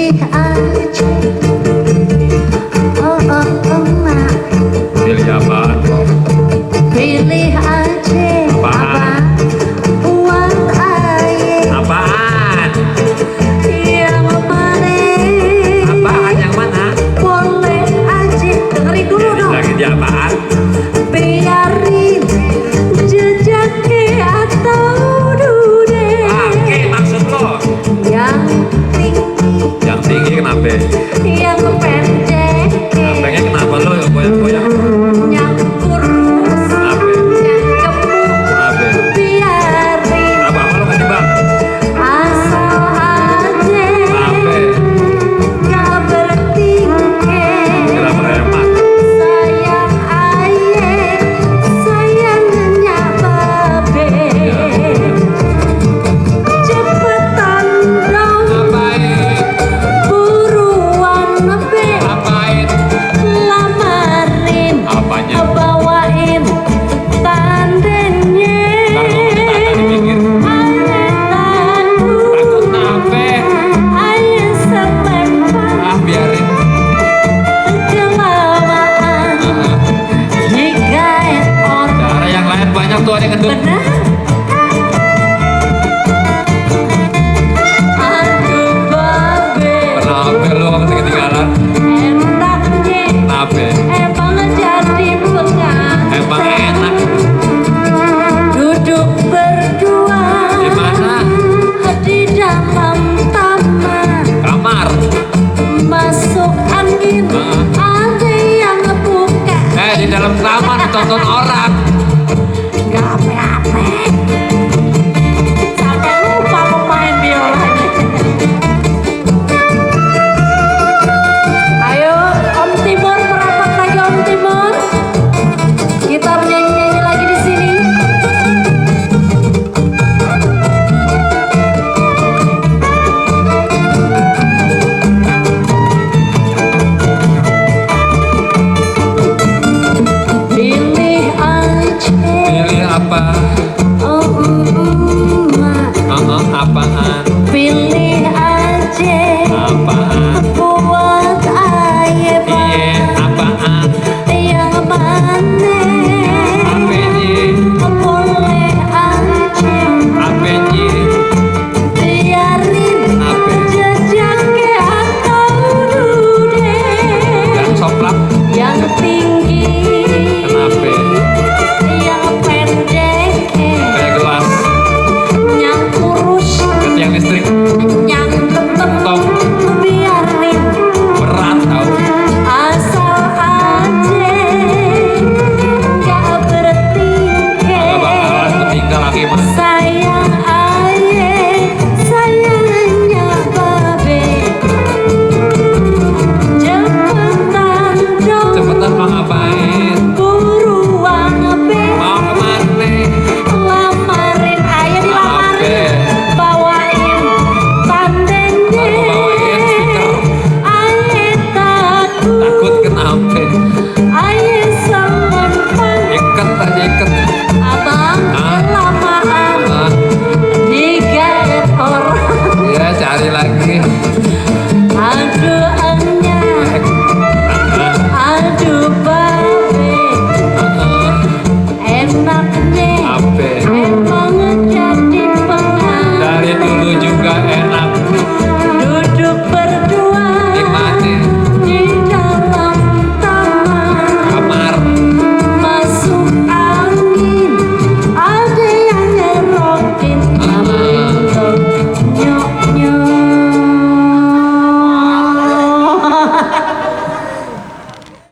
pilih aja. Oh oh oh mak. Pilih apaan? Pilih aja. Apaan? Uang aye. Apaan? Yang mana? Apaan yang mana? Boleh aja. Dengerin dulu dong. Lagi di apaan? Biarin jejaknya atau dude. Oke, maksud lo? Yang tinggi, Yang tinggi kenapa? yang pendek, Pengen kenapa lo yang goyang-goyang? yang kurus, Kenapa? yang gemuk. Kenapa? Biarin Apa lo nggak timbang? asal aja Kenapa? gak bertingkah. Kira meremat. Sayang aye, sayangnya babe. Cepetan dong, Ngapain? buruan be, Ngapain? lamarin, Apanya? bawain tandanya. Ntar kalau ada tanda di pinggir. Aye takut, Takut kenapa? aye selempang Ah, biarin. kelamaan. Jika orang Cara yang lain banyak tuh ada yang gendut. benar, aduh babe, Kenapa lo ketinggalan? enaknya Kenapa? emang jadi pengang. Emang enak. Duduk berdua Di mana? di dalam taman, Kamar. masuk angin, ada yang ngebuka. Di dalam taman tonton orang.